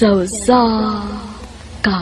Sa usa ka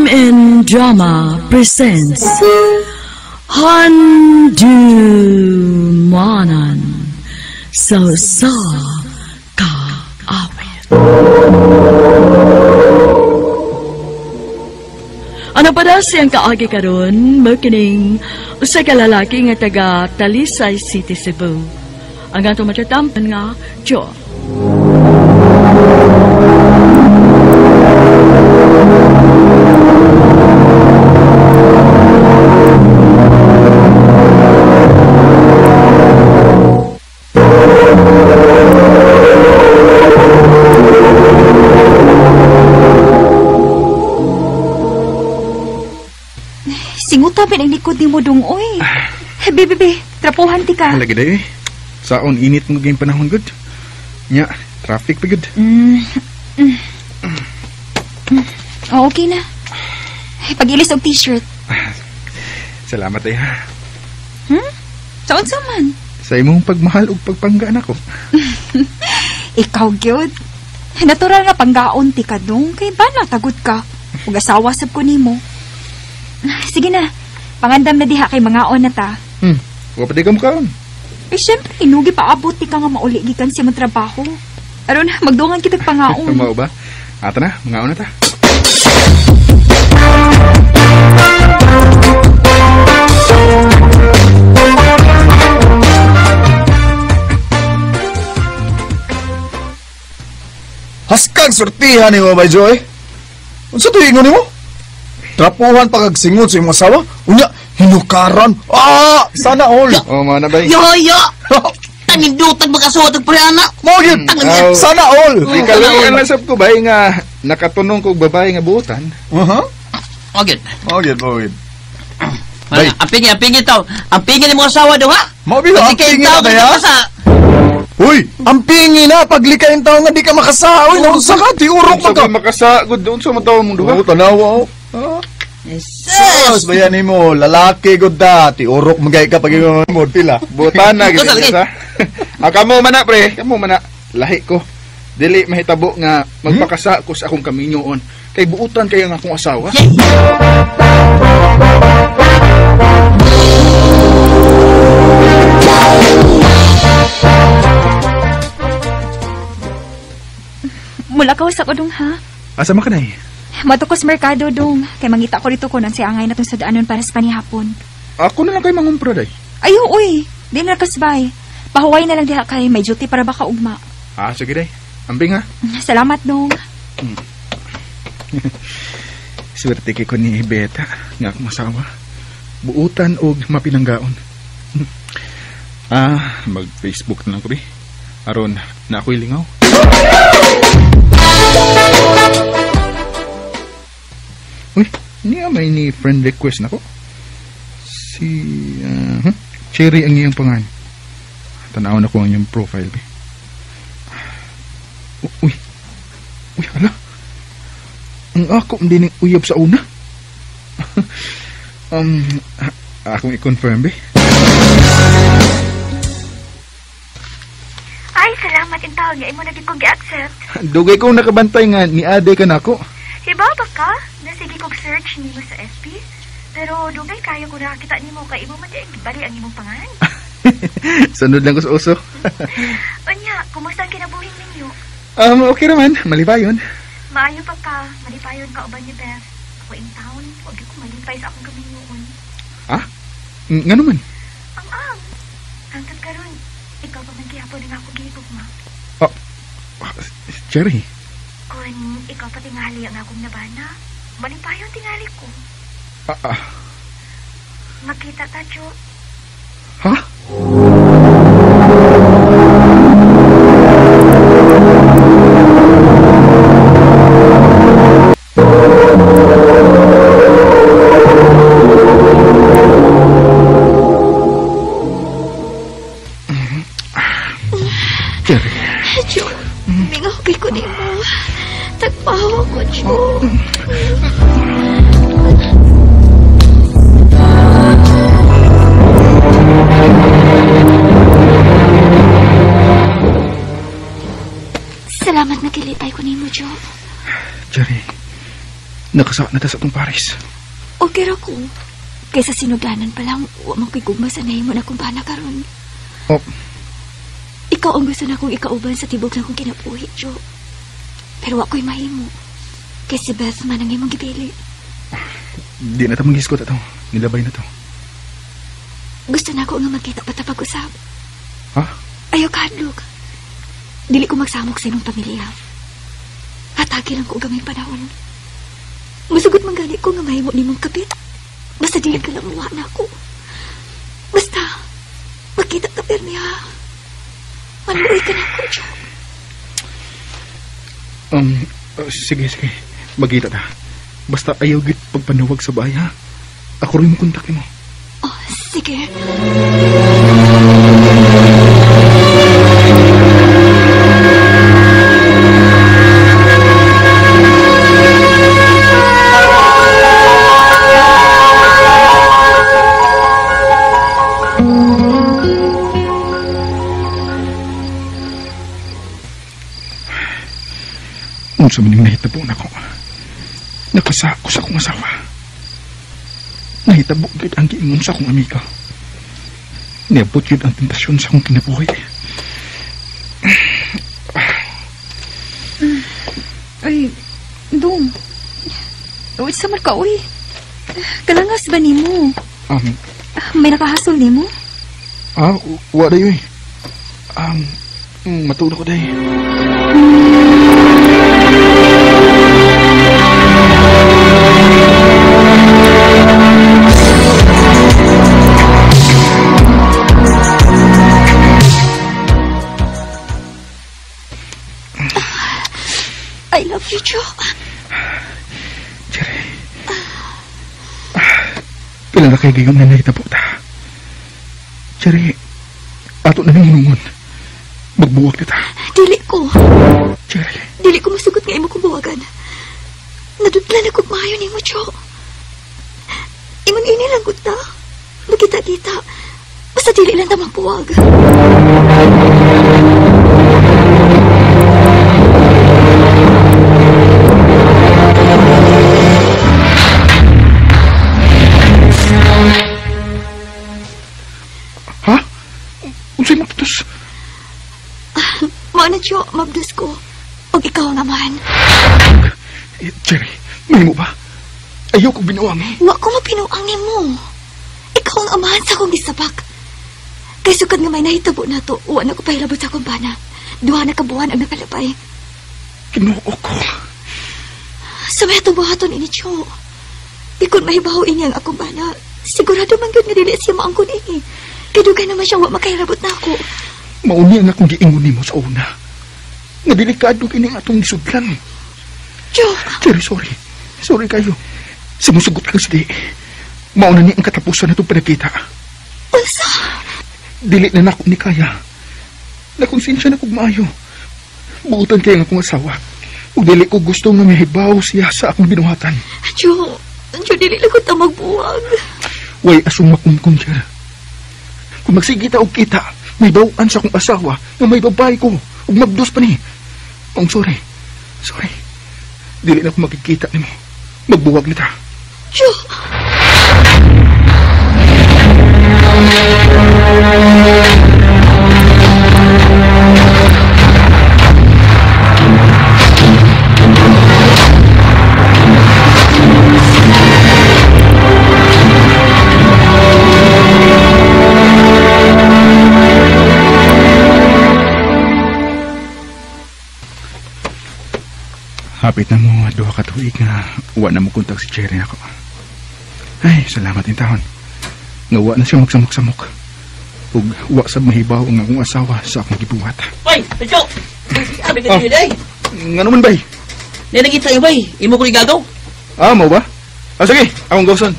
MN Drama presents Handumanan sa usa ka awit. Ano pa daw siyang kaagi karon mo kining usa ka lalaki nga taga Talisay City, Cebu. Ang atong matatampan nga Jo. Singuta ba ang likod ni mo dong, oy? Be, be, trapuhan ti ka. Lagi day eh. Saon init mo gayong panahon gud. Nya, traffic pa gud. Oh, okay na. Pag-ilis og t-shirt. Salamat ay ha. Saon sa man? Sa imong pagmahal ug pagpangga nako. Ikaw gyud. Natural nga panggaon ti ka dong kay bana tagod ka. Ug asawa sab ko nimo. Sige na. Pangandam na diha kay mangaon na ta. Wa pa di ka mukaon. Eh, syempre, inugi paabot ti ka nga mauli gikan sa imong trabaho. Aron, magdungan kitag pangaon. Mao ba? Ata na, mangaon na ta. Haskag sortihan ni mo, Bay Joy. Unsa to ingon nimo? Trapuhan pa kag singot sa imong asawa? Unya, hinukaran. Ah, sana all. Oh, mao na bay. Yo, yo! Tangindutan magkasuot og pre-ana. Mo gyud. Sana all. Di kaluoyan lang sab ko bay nga nakatunong kog babae nga buotan. Aha. Okay. Mo gyud, mo gyud. Bay. Ang pingi tao. Ang pingi ni mo asawa daw, ha? Mao bi ang Kasi kay pingi tao na kaya? sa. Uy, ang pingi na paglikain tao nga di ka makasa. Uy, naunsa ka? Di urok Unsa man ka. ka makasagod doon sa mataw mong duha? Oo, tanawa oh. Ah. Sus, bayan nimo, lalaki gud da, ti urok magay ka pag ingon mo pila. Buotan na gid Unsa lagi? sa. Ah, kamo man na pre, kamo man na. Lahi ko. Dili mahitabo nga magpakasa ko sa akong kaminyoon. Kay buutan kay ang akong asawa. Mula ka sa ko dong, ha? Asa man ka nay? Matukos merkado dong. Kay mangita ko dito ko nang siangay na itong sudaanon para sa panihapon. Ako na lang kay mangumpra day. Ayo, uy! Di na kasbay. Pahuway na lang diha kay may duty para baka ugma. Ah, sige day. Ambing ha. Salamat dong. Swerte kay ko ni Beta nga akong asawa. Buutan og mapinanggaon. Mag-Facebook na lang ko be. Aron na ako'y lingaw. Uy, niya may ni friend request na ko. Si Cherry ang iyang pangan. Tanaw na ko ang iyang profile be. Uy. Uy, hala. Ang ako hindi ning uyab sa una. Akong i-confirm be. Ay, salamat in tao nga imo na gid kong gi-accept. Dugay kong nakabantay nga ni Ade ka nako. Hibaw ba ka? Nasige kog search nimo sa FB. Pero dugay kayo ko nakakita nimo kay imo man di bali ang imong pangan. Sunod lang ko sa uso. Unya, kumusta ang kinabuhi ninyo? Okay naman, malipayon. Maayo pa ka, malipayon ka uban ni Beth. Ako in town, wag ko malipay sa akong kaminyoon. Ha? Ngano man? Ang. Hangtod karon, ikaw pa man gihapon ang ako gihigugma. Cherry. Kun ikaw pa tingali ang akong nabana, malipayon tingali ko. Magkita ta, Jo. Ha? Cherry. Jo, mingaw kay ko nimo. Tagpawa ko, Jo. Salamat na kilipay ko nimo, Jo. Cherry, nakasa na ta sa atong Paris. Okay ra ko. Kaysa sinudanan pa lang, wa man ko'y gugma sa nahimo na kung bana karon. Oh. Ikaw ang gusto na kong ikauban sa tibok na kong kinabuhi, Jo. Pero wa ko'y mahimo. Kay si Beth man ang imong gipili. Di na ta manghiskot ato. Nilabay na to. Gusto na ko nga magkita pa ta pag-usab. Ha? Ayaw kahadlok. Dili ko magsamok sa imong pamilya. Hatagi lang ko og gamay panahon. Musugot man gani ko nga mahimo nimong kapit. Basta dili ka lang muwa na ako. Basta, magkita ka permi ha. Manuoy ka na ako, Jo. Sige. Magkita ta. Basta ayaw git pagpanawag sa bahay, ha? Ako rin mo kontakin mo. Oh, sige. Unsa man ning nahitabo nako. Nakasako sa akong asawa. Nahitabo gyud ang giingon sa akong amiga. Niabot gyud ang tentasyon sa akong kinabuhi. Ay, Dong. Uy, sa man ka, uy. Kalangas ba nimo? May nakahasol nimo? Wa dayoy. Matulog ko day. I love you, Joe. Cherry. Pila na kay gayong nanay po ta. Cherry, ato na nang hinungon. Magbuwag na ta. Dili ko. Cherry. Dili ko masugot nga imo kong buwagan. Nadudlan ako maayo nimo, Joe. Imong ini lang gud ta. Magkita-kita. Basta dili lang ta magbuwag. Ha? Unsay mabdos? Mao na, Joe, mabdos ko. Og ikaw ang amahan. Cherry, mahimo ba? Ayaw kong binuang. Wa ko mapinuang nimo. Ikaw ang amahan sa akong gisabak. Kay sukad nga may nahitabo na to, wa na ko pahilabot sa akong bana. Duha na ka buwan ang nakalabay. Ginoo ko. Unsa may atong buhaton ini, Cho? Di kon mahibaw ini ang akong bana. Sigurado man gyud nga dili siya maangkon ini. Kay dugay naman siya wa makahirabot na ako. Mauni ang akong giingon nimo sa una. Nga delikado kini ang atong gisudlan. Cho! Cherry, sorry. Sorry kayo. Sumusugot ka sa di. Mauna ni ang katapusan na itong panagkita. Unsa? Dili na nako ni kaya. Nakonsensya na kog maayo. Buutan kayo ang akong asawa. Ug dili ko gusto nga mihibaw siya sa akong binuhatan. Cho, Cho, dili lang ko ta magbuwag. Way asong makumkum, Cher. Kung magsigita og kita, may bawaan sa akong asawa nga may babae ko ug mabdos pa ni. Ang sorry. Sorry. Dili na ko makikita nimo. Magbuwag nita. Cho! Hapit na mo, duha ka tuig nga wa na mo kontak si Cherry ako. Ay, salamat in taon. Nga wa na siya magsamok-samok. Ug wa sab mahibaw ang akong asawa sa akong gibuhat. Bay, Cho! Sabi ka dili ay. Ngano man bay? Nay nagita iyo bay, imo ko igagaw. Ah, mo ba? Ah, sige, akong gawson.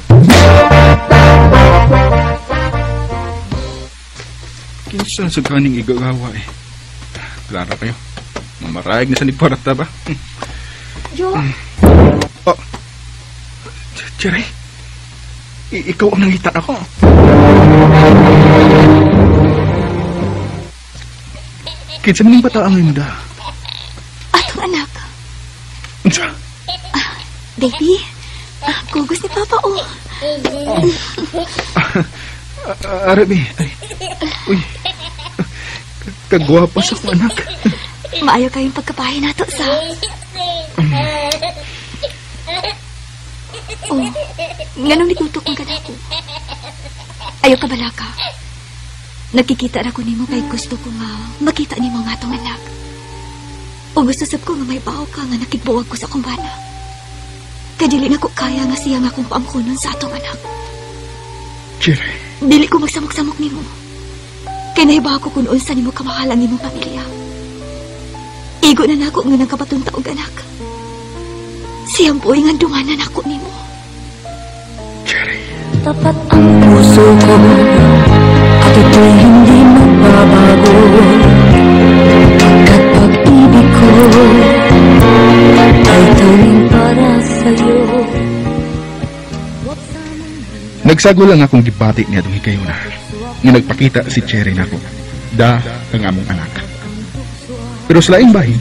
Kinsa sa kaning igagawa eh. Klara kayo. Mamarayag na sa nigparata ba? Jo? Oh. Cherry, ikaw ang nangita ako. Kinsa man yung bata ang imo da? Atong anak. Unsa? Baby, kugos ni Papa, oh. Arabi, ay. Uy. Kagwapa sa akong anak. Maayo kayong pagkapahin nato sa... Oh, nganong nitutok mong gana ko? Ayaw ka balaka. Nagkikita ra ko nimo kay gusto ko nga makita nimo nga atong anak. O gusto sab ko nga may bawo ka nga nakigbuwag ko sa akong bana. Kay dili na ko kaya nga siya nga akong paamkonon sa atong anak. Cherry. Dili ko magsamok-samok nimo. Kay nahibaw ko kung unsa nimo kamahal ang imong pamilya. Igo na nako nga nagkapatunta og anak. Siyang buhay nga dumanan ako nimo. Cherry. Tapat ang puso ko at ito'y hindi magbabago. Pagkat pag-ibig ko ay tanging para sa'yo. Nagsago lang akong gibati niya itong higayuna nga nagpakita si Cherry nako da ang among anak. Pero sa laing bahin,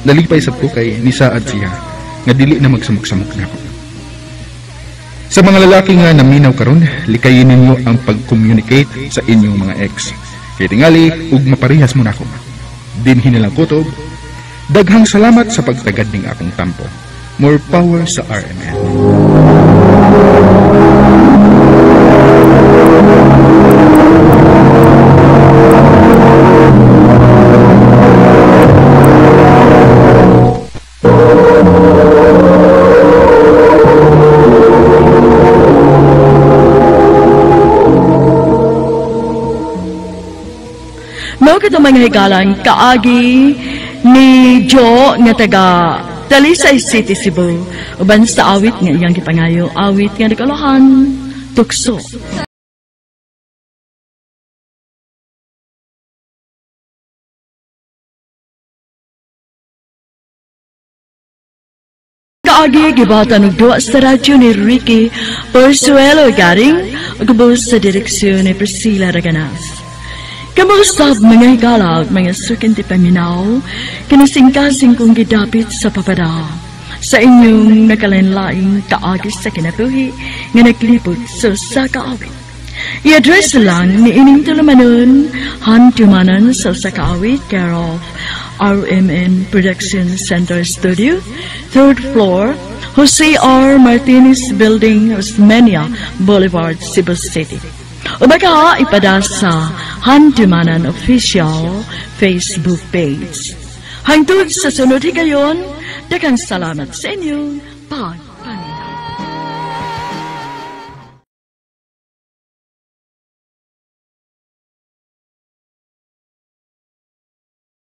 nalipay sab ko kay nisaad siya nga dili na magsamok-samok nako. Sa mga lalaki nga naminaw karon, likayin ninyo ang pag-communicate sa inyong mga ex. Kay tingali ug maparehas mo nako. Dinhi na lang kutob. Daghang salamat sa pagtagad ning akong tampo. More power sa RMN. Mao kadto mga higalan kaagi ni Jo nga taga Talisay City, Cebu. Uban sa awit nga iyang gipangayo, awit nga nagkalahan, tukso. Kaagi gibatan og duwa sa radyo ni Ricky Persuelo Garing ug sa direksyon ni Priscilla Raganas. Kamusta mga higalag, mga sukinti paminaw, kinasingkasing kong gidapit sa papada. Sa inyong nakalain-laing kaagi sa kinabuhi nga naglibot sa usa ka awit. I-address lang ni ining tulumanon, hantumanan sa usa ka awit, care of RMN Production Center Studio, 3rd floor, Jose R. Martinez Building, Osmeña Boulevard, Cebu City. O baka ipada sa Handumanan Official Facebook page. Hangtod sa sunod higayon, daghang salamat sa inyong pag.